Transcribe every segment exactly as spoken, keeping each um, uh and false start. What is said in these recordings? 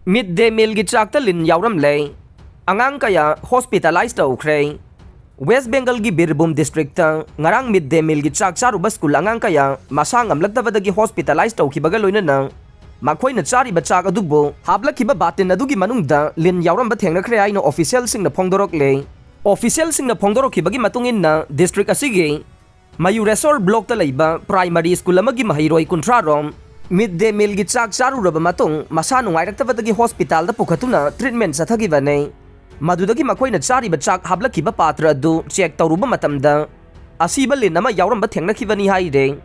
Mid day mealꯒꯤ ꯆꯥꯛꯇ ꯂꯤꯟ ꯌꯥꯎꯔꯝꯂꯦ꯫ ꯑꯉꯥꯡ ꯀꯌꯥ hospitalize ꯇꯧꯈ꯭ꯔꯦ꯫ West Bengalꯒꯤ ꯕꯤꯔꯚꯨꯝ districtꯇ ꯉꯔꯥꯡ mid day mealꯒꯤ ꯆꯥꯛ ꯆꯥꯔꯨꯕ school ꯑꯉꯥꯡ ꯀꯌꯥ ꯃꯁꯥ ꯉꯝꯂꯛꯇꯕꯗꯒꯤ hospitalize ꯇꯧꯈꯤꯕꯒ ꯂꯣꯏꯅꯅ ꯃꯈꯣꯏꯅ ꯆꯥꯔꯤꯕ ꯆꯥꯛ ꯑꯗꯨꯕꯨ ꯍꯥꯞꯂꯛꯈꯤꯕ ꯕꯥꯇꯤꯟ ꯑꯗꯨꯒꯤ ꯃꯅꯨꯡꯗ ꯂꯤꯟ ꯌꯥꯎꯔꯝꯕ ꯊꯦꯡꯅꯈ꯭ꯔꯦ ꯍꯥꯏꯅ officialꯁꯤꯡꯅ ꯐꯣꯡꯗꯣꯔꯛꯂꯦ꯫ Officialꯁꯤꯡꯅ ꯐꯣꯡꯗꯣꯔꯛꯈꯤꯕꯒꯤ ꯃꯇꯨꯡ ꯏꯟꯅ district ꯑꯁꯤꯒꯤ ꯃꯌꯨꯔꯦꯁꯣꯔ blockꯇ ꯂꯩꯕ primary school ꯑꯃꯒꯤ ꯃꯍꯩꯔꯣꯏ ꯀꯨꯟꯊ꯭ꯔꯥ ꯔꯣꯝ mid day mealꯒꯤ ꯆꯥꯛ ꯆꯥꯔꯨꯔꯕ ꯃꯇꯨꯡ ꯃꯁꯥ ꯅꯨꯡꯉꯥꯏꯔꯛꯇꯕꯗꯒꯤ hospitalꯗ ꯄꯨꯈꯠꯇꯨꯅ treatment ꯆꯠꯊꯈꯤꯕꯅꯤ꯫ ꯃꯗꯨꯗꯒꯤ ꯃꯈꯣꯏꯅ ꯆꯥꯔꯤꯕ ꯆꯥꯛ ꯍꯥꯞꯂꯛꯈꯤꯕ ꯄꯥꯇ꯭ꯔ ꯑꯗꯨ check ꯇꯧꯔꯨꯕ ꯃꯇꯝꯗ ꯑꯁꯤꯕ ꯂꯤꯟ ꯑꯃ ꯌꯥꯎꯔꯝꯕ ꯊꯦꯡꯅꯈꯤꯕꯅꯤ ꯍꯥꯏꯔꯦ꯫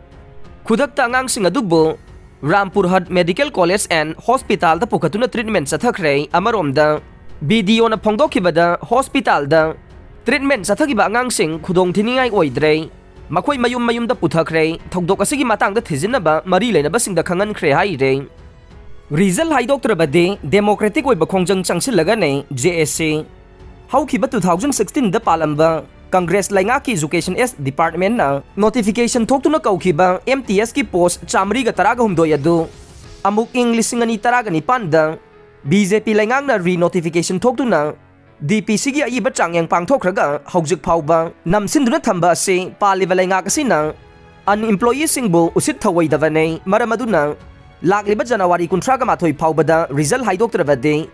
ꯈꯨꯗꯛꯇ ꯑꯉꯥꯡꯁꯤꯡ ꯑꯗꯨꯕꯨ ꯔꯥꯝꯄꯨꯔꯍꯠ Medical College and Hospitalꯗ ꯄꯨꯈꯠꯇꯨꯅ treatment ꯆꯠꯊꯈ꯭ꯔꯦ꯫ ꯑꯃꯔꯣꯝꯗ BDOꯅ ꯐꯣꯡꯗꯣꯛꯈꯤꯕꯗ hospitalꯗ treatment ꯆꯠꯊꯈꯤꯕ ꯑꯉꯥꯡꯁꯤꯡ ꯈꯨꯗꯣꯡ ꯊꯤꯅꯤꯡꯉꯥꯏ ꯑꯣꯏꯗ꯭ꯔꯦ꯫ ꯃꯈꯣꯏ ꯃꯌꯨꯝ ꯃꯌꯨꯝꯗ ꯄꯨꯊꯈ꯭ꯔꯦ꯫ ꯊꯧꯗꯣꯛ ꯑꯁꯤꯒꯤ ꯃꯇꯥꯡꯗ ꯊꯤꯖꯤꯟꯅꯕ ꯃꯔꯤ ꯂꯩꯅꯕꯁꯤꯡꯗ ꯈꯪꯍꯟꯈ꯭ꯔꯦ ꯍꯥꯏꯔꯦ꯫ Result ꯍꯥꯏꯗꯣꯛꯇ꯭ꯔꯕꯗꯤ democratic ꯑꯣꯏꯕ ꯈꯣꯡꯖꯪ ꯆꯪꯁꯤꯜꯂꯒꯅꯤ JAC꯫ ꯍꯧꯈꯤꯕ two thousand sixteenꯗ ꯄꯥꯜꯂꯝꯕ Congress ꯂꯩꯉꯥꯛꯀꯤ Education S Departmentꯅ notification ꯊꯣꯛꯇꯨꯅ ꯀꯧꯈꯤꯕ MTSꯀꯤ post ꯆꯥꯃꯔꯤꯒ ꯇꯔꯥꯒ ꯍꯨꯝꯗꯣꯏ ꯑꯗꯨ ꯑꯃꯨꯛ ꯏꯪ ꯂꯤꯁꯤꯡ ꯑꯅꯤ ꯇꯔꯥꯒ ꯅꯤꯄꯥꯟꯗ BJP ꯂꯩꯉꯥꯛꯅ re-notification ꯊꯣꯛꯇꯨꯅ DPCꯒꯤ ꯑꯏꯕ ꯆꯥꯡꯌꯦꯡ ꯄꯥꯡꯊꯣꯛꯈ꯭ꯔꯒ ꯍꯧꯖꯤꯛ ꯐꯥꯎꯕ ꯅꯝꯁꯤꯟꯗꯨꯅ ꯊꯝꯕ ꯑꯁꯤ ꯄꯥꯜꯂꯤꯕ ꯂꯩꯉꯥꯛ ꯑꯁꯤꯅ unemployeeꯁꯤꯡꯕꯨ ꯎꯁꯤꯠ ꯊꯧꯑꯣꯏꯗꯕꯅꯤ꯫ ꯃꯔꯝ ꯑꯗꯨꯅ ꯂꯥꯛꯂꯤꯕ January ꯀꯨꯟꯊ꯭ꯔꯥꯒ ꯃꯥꯊꯣꯏ ꯐꯥꯎꯕꯗ result ꯍꯥꯏꯗꯣꯛꯇ꯭ꯔꯕꯗꯤ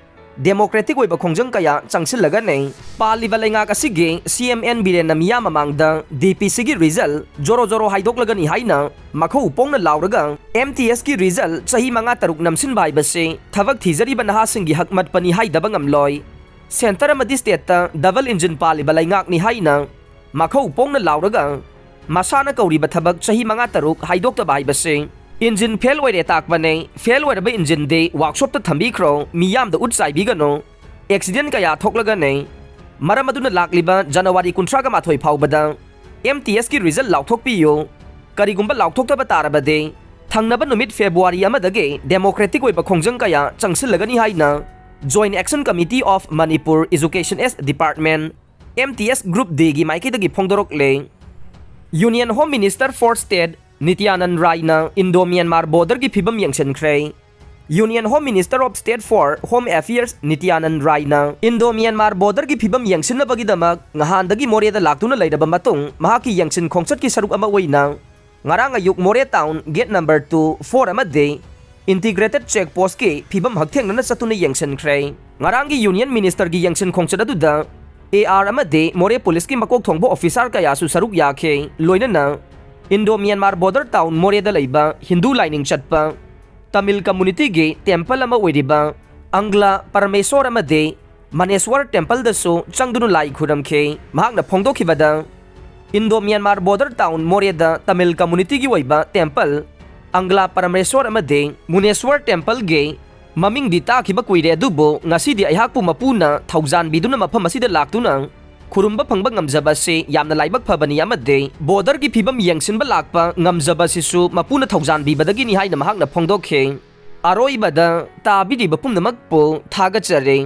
democratic ꯑꯣꯏꯕ ꯈꯣꯡꯖꯪ ꯀꯌꯥ ꯆꯪꯁꯤꯜꯂꯒꯅꯤ꯫ ꯄꯥꯜꯂꯤꯕ ꯂꯩꯉꯥꯛ ꯑꯁꯤꯒꯤ CM N ꯕꯤꯔꯦꯟꯅ ꯃꯤꯌꯥꯝ ꯃꯃꯥꯡꯗ DPCꯒꯤ result ꯖꯣꯔꯣ ꯖꯣꯔꯣ ꯍꯥꯏꯗꯣꯛꯂꯒꯅꯤ ꯍꯥꯏꯅ ꯃꯈꯧ ꯄꯣꯡꯅ ꯂꯥꯎꯔꯒ MTSꯀꯤ result ꯆꯍꯤ ꯃꯉꯥ ꯇꯔꯨꯛ ꯅꯝꯁꯤꯟꯕ ꯍꯥꯏꯕꯁꯤ ꯊꯕꯛ ꯊꯤꯖꯔꯤꯕ ꯅꯍꯥꯁꯤꯡꯒꯤ ꯍꯛ ꯃꯠꯄꯅꯤ ꯍꯥꯏꯗꯕ ꯉꯝꯂꯣꯏ꯫ Centre ꯑꯃꯗꯤ stateꯇ double engine ꯄꯥꯜꯂꯤꯕ ꯂꯩꯉꯥꯛꯅꯤ ꯍꯥꯏꯅ ꯃꯈꯧ ꯄꯣꯡꯅ ꯂꯥꯎꯔꯒ ꯃꯁꯥꯅ ꯀꯧꯔꯤꯕ ꯊꯕꯛ ꯆꯍꯤ ꯃꯉꯥ ꯇꯔꯨꯛ ꯍꯥꯏꯗꯣꯛꯇꯕ ꯍꯥꯏꯕꯁꯤ engine fail ꯑꯣꯏꯔꯦ ꯇꯥꯛꯄꯅꯦ꯫ Fail ꯑꯣꯏꯔꯕ engineꯗꯤ workshopꯇ ꯊꯝꯕꯤꯈ꯭ꯔꯣ, ꯃꯤꯌꯥꯝꯗ ꯎꯠ ꯆꯥꯏꯕꯤꯒꯅꯨ꯫ Accident ꯀꯌꯥ ꯊꯣꯛꯂꯒꯅꯤ꯫ ꯃꯔꯝ ꯑꯗꯨꯅ ꯂꯥꯛꯂꯤꯕ January ꯀꯨꯟꯊ꯭ꯔꯥꯒ ꯃꯥꯊꯣꯏ ꯐꯥꯎꯕꯗ MTSꯀꯤ result ꯂꯥꯎꯊꯣꯛꯄꯤꯌꯨ꯫ ꯀꯔꯤꯒꯨꯝꯕ ꯂꯥꯎꯊꯣꯛꯇꯕ ꯇꯥꯔꯕꯗꯤ ꯊꯪꯅꯕ ꯅꯨꯃꯤꯠ February ꯑꯃꯗꯒꯤ democratic ꯑꯣꯏꯕ ꯈꯣꯡꯖꯪ ꯀꯌꯥ ꯆꯪꯁꯤꯜꯂꯒꯅꯤ ꯍꯥꯏꯅ Joint Action Committee of Manipur Education S Department, MTS Group Dꯒꯤ ꯃꯥꯏꯀꯩꯗꯒꯤ ꯐꯣꯡꯗꯣꯔꯛꯂꯦ꯫ Union Home Minister for State ꯅꯤꯇ꯭ꯌꯥꯅꯟ ꯔꯥꯏꯅ Indo Myanmar borderꯒꯤ ꯐꯤꯕꯝ ꯌꯦꯡꯁꯤꯟꯈ꯭ꯔꯦ꯫ Union Home Minister of State for Home Affairs ꯅꯤꯇ꯭ꯌꯥꯅꯟꯗ ꯔꯥꯏꯅ ꯏꯟꯗꯣ ꯃ꯭ꯌꯥꯟꯃꯥꯔ ꯕꯣꯔꯗꯔꯒꯤ ꯐꯤꯕꯝ ꯌꯦꯡꯁꯤꯟꯅꯕꯒꯤꯗꯃꯛ ꯉꯍꯥꯟꯗꯒꯤ ꯃꯣꯔꯦꯗ ꯂꯥꯛꯇꯨꯅ ꯂꯩꯔꯕ ꯃꯇꯨꯡ, ꯃꯍꯥꯛꯀꯤ ꯌꯦꯡꯁꯤꯟ ꯈꯣꯡꯆꯠꯀꯤ ꯁꯔꯨꯛ ꯑꯃ ꯑꯣꯏꯅ ꯉꯔꯥꯡ ꯑꯌꯨꯛ Moreh town gate number two, four ꯑꯃꯗꯤ ꯏꯟꯇꯤꯒ꯭ꯔꯦꯇꯦꯗ ꯆꯦꯛ ꯄꯣꯁꯀꯤ ꯐꯤꯕꯝ ꯍꯛꯊꯦꯡꯅꯅ ꯆꯠꯇꯨꯅ ꯌꯦꯡꯁꯤꯟꯈ꯭ꯔꯦ꯫ ꯉꯔꯥꯡꯒꯤ ꯌꯨꯅꯤꯌꯟ ꯃꯤꯅꯤꯁꯇꯔꯒꯤ ꯌꯦꯡꯁꯤꯟ ꯈꯣꯡꯆꯠ ꯑꯗꯨꯗ ꯑꯦ ꯑꯥꯔ ꯑꯃꯗꯤ ꯃꯣꯔꯦ ꯄꯨꯂꯤꯁꯀꯤ ꯃꯀꯣꯛ ꯊꯣꯡꯕ ꯑꯣꯐꯤꯁꯥꯔ ꯀꯌꯥꯁꯨ ꯁꯔꯨꯛ ꯌꯥꯈꯤ꯫ ꯂꯣꯏꯅꯅ ꯏꯟꯗꯣ ꯃ꯭ꯌꯥꯟꯃꯥꯔ ꯕꯣꯔꯗꯔ ꯇꯥꯎꯟ ꯃꯣꯔꯦꯗ ꯂꯩꯕ ꯍꯤꯟꯗꯨ ꯂꯥꯏꯅꯤꯡ ꯆꯠꯄ ꯇꯥꯃꯤꯜ ꯀꯝꯃꯨꯅꯤꯇꯤꯒꯤ ꯇꯦꯝꯄꯜ ꯑꯃ ꯑꯣꯏꯔꯤꯕ ꯑꯪꯒ꯭ꯂꯥ ꯄꯔꯃꯦꯁꯣꯔ ꯑꯃꯗꯤ ꯃꯅꯦꯁ꯭ꯋꯔ ꯇꯦꯝꯄꯜꯗꯁꯨ ꯆꯪꯗꯨꯅ ꯂꯥꯏ ꯈꯨꯔꯝꯈꯤ꯫ ꯃꯍꯥꯛꯅ ꯐꯣꯡꯗꯣꯛꯈꯤꯕꯗ, ꯏꯟꯗꯣ ꯃ꯭ꯌꯥꯟꯃꯥꯔ ꯕꯣꯔꯗꯔ ꯇꯥꯎꯟ ꯃꯣꯔꯦꯗ ꯇꯥꯃꯤꯜ ꯀꯝꯃꯨꯅꯤꯇꯤꯒꯤ ꯑꯣꯏꯕ ꯇꯦꯝꯄꯜ ꯑꯪꯒ꯭ꯂꯥ ꯄꯔꯃꯦꯁ꯭ꯋꯔ ꯑꯃꯗꯤ ꯃꯨꯅꯦꯁ꯭ꯋꯔ ꯇꯦꯝꯄꯜꯒꯤ ꯃꯃꯤꯡꯗꯤ ꯇꯥꯈꯤꯕ ꯀꯨꯏꯔꯦ, ꯑꯗꯨꯕꯨ ꯉꯁꯤꯗꯤ ꯑꯩꯍꯥꯛꯄꯨ ꯃꯄꯨꯅ ꯊꯧꯖꯥꯟꯕꯤꯗꯨꯅ ꯃꯐꯝ ꯑꯁꯤꯗ ꯂꯥꯛꯇꯨꯅ ꯈꯨꯔꯨꯝꯕ ꯐꯪꯕ ꯉꯝꯖꯕ ꯑꯁꯤ ꯌꯥꯝꯅ ꯂꯥꯏꯕꯛ ꯐꯕꯅꯤ ꯑꯃꯗꯤ ꯕꯣꯔꯗꯔꯒꯤ ꯐꯤꯕꯝ ꯌꯦꯡꯁꯤꯟꯕ ꯂꯥꯛꯄ ꯉꯝꯖꯕ ꯑꯁꯤꯁꯨ ꯃꯄꯨꯅ ꯊꯧꯖꯥꯟꯕꯤꯕꯗꯒꯤꯅꯤ ꯍꯥꯏꯅ ꯃꯍꯥꯛꯅ ꯐꯣꯡꯗꯣꯛꯈꯤ꯫ ꯑꯔꯣꯏꯕꯗ ꯇꯥꯕꯤꯔꯤꯕ ꯄꯨꯝꯅꯃꯛꯄꯨ ꯊꯥꯒꯠꯆꯔꯤ꯫